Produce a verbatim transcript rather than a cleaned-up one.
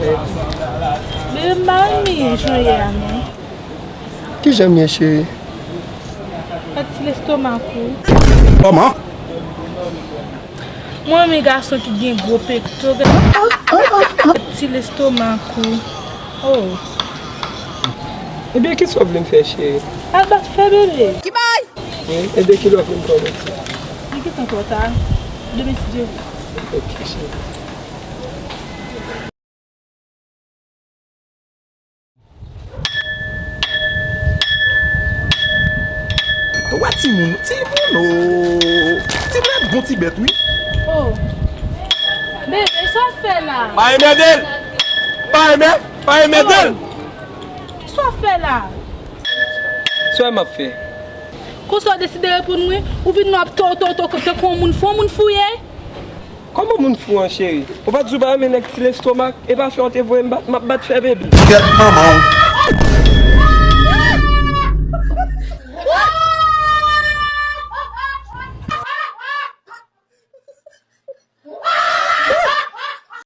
Bebe, m pa renmen jan w ye a, non. Kijan m ye, cheri? Fè ti lestomak ou. Kòman? Mwen renmen gason ki gen gwo pekto, gade ti lestomak ou. Oh. Ebyen, kisa w vle m fè, cheri? Al bat fè, bebe. Ki bay? Wi, ebyen, kilè w vle m kòmanse? Li gentan twò ta. Demen si Dye vle. Ok, cheri. Ou wè timoun, timoun o. Timoun ap bon ti bèt, wi. Oh. Bebe, sa w fè la? Pa enmède l! Pa enmè, pa enmède l! Sa w fè la? Sa w wè m ap fè? Konsa w deside reponn mwen? Ou vin nou ap to, to, to, to, tankou yon moun fou, yon moun fou ye? Kòman moun fou an, cheri? Ou pa t di w pa renmen nèg ti lestomak? E pa fè w te voye m bat, m ap bat fè bebe. Kèt manman w.